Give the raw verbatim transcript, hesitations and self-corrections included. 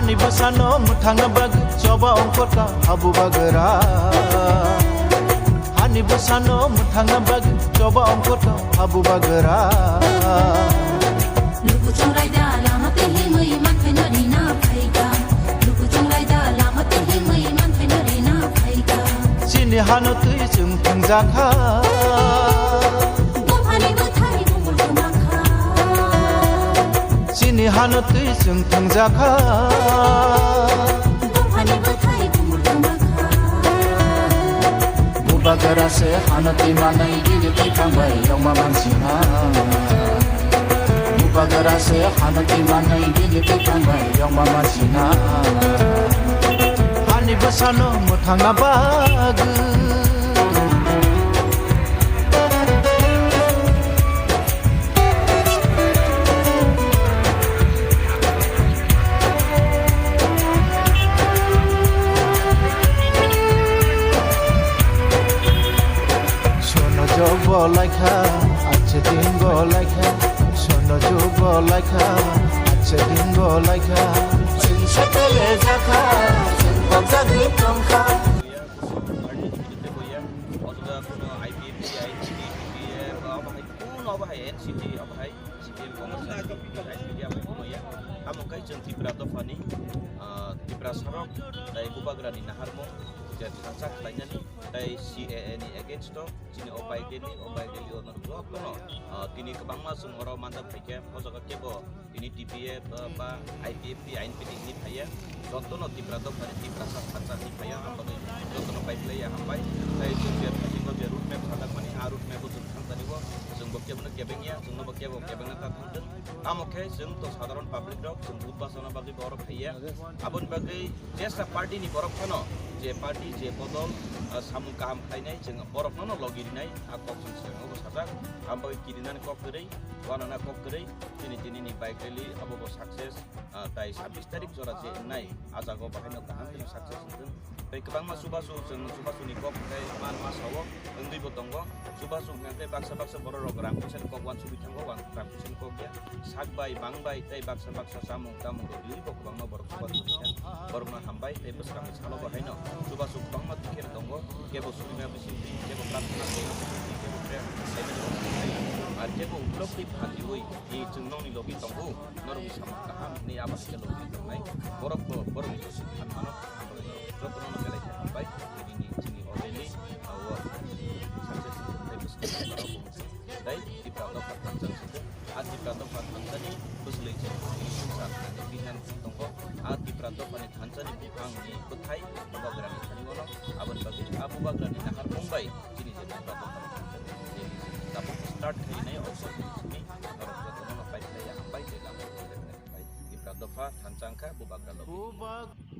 Ani bwsano mwthangna bagwi choba ongkhorka ha Bubagra. Ani bwsano mwthangna bagwi choba ongkhorka ha Bubagra. Lukuchung raida lama tei himwi manthai no rina phaika. Lukuchung raida lama tei himwi manthai no rina phaika. Chini hano twi chwng thwngjakha. Buphani bwthai bumul kwmakha. Chini hano twi chwng thwngjakha. Buphani bwthai bumul kwmakha. Bubagra se hano twi manai bini twi thangbai yongma mansina. Bubagra se hano twi manai bini twi thangbai yongma mansina. Ani bwsano mwthangna bagwi. Sono jok bo laikha, ache din bo laikha. Sono jok bo laikha, ache din bo laikha. Chwng satele jakha, chwng bokjagwi tongkha. Otoba kono I P F T, I T T, P P F, obo hai kono obo hai N C T, obo hai C P M, Congress, I P F T, I P F T, obo kono ya. Amo kai chwng Tipra dophani, ah, Tipra sarok, tai Bubagrani naharmung, je thansa khlainani, tai C A A ni against o, chini o bike rally, o bike rally o norok jotono, ah, tini kwbangma chwng oro manjak phaikha, o jaga kebo tini T P F, ah, ba I P F T, I N P T hwnwi phaiya, jotono Tipra dophani Tiprasa thansa hwnwi phaiya, ang bagwi jotono pai phlaiya hambai. Tai chwng je thasingo je road map sajakmani, a road map o chwng thangtani bo, chwng bo kebono kebengya, chwngno bo kebo kebengna ta thangthwng. Tamo khe chwng to sadharon public rok, chwng vote bachana bagwi bo oro phaiya. Aboni bagwi jesa party ni borok phano, je party, je bodol, ah, samung kaham khlainai, chwng borokno no logi rinai, a kok chwng swkango bo sajak. Aboni bagwi kirinani kok kwrwi, wanana kok kwrwi, chini tini ni bike rally abo bo success, ah, tai sabbish tarik jora je wngnai, a jaga o bahai no kaham khe success wngthwng. Tai kwbangma chubachu chwng chubachuni kok khe man ma sao, wngwi bo tongo. Chubachu hwnkhe baksa baksa borok rok rang puisa ni kok uansugwi thango, uan-, rang puisa ni kok ya. Sak bai, bang bai, tei baksa baksa chamung tamung rok riui bo kwbangma borok chubachu hwnkhe borokno hambai tei bwskango salo bo haino chubachu kwbangma dukhe tongo. Kebo surima bisingtwi, kebo prarthana twi, kebo prayer twi, ar kebo uklok twi phan riui, i chwng nokni logi tongo, norokni samung kaham hinwi abo hai khe logi tongnai. Borok bo borokni bwswk phan mano, ang borokno jotono no belai khe hambai, tini ni chini o rally, o success tei bwskango borok bo tei Tipra dopha thansa site, a Tipra dopha thansani bwswlwi se tini sumsa thanani bihan tongo, a Tipra dophani thansani buphangni bwthai Bubagrani thani bono, aboni bagwi a Bubagrani naharmung bai chini je Tipra dophani thansani rally se tabuk start khainai, o simi norok jotono no pai khlai ya hambai tei lama rwkhe rwkhe khlai Tipra dopha thansa wngkha Bubagra logi.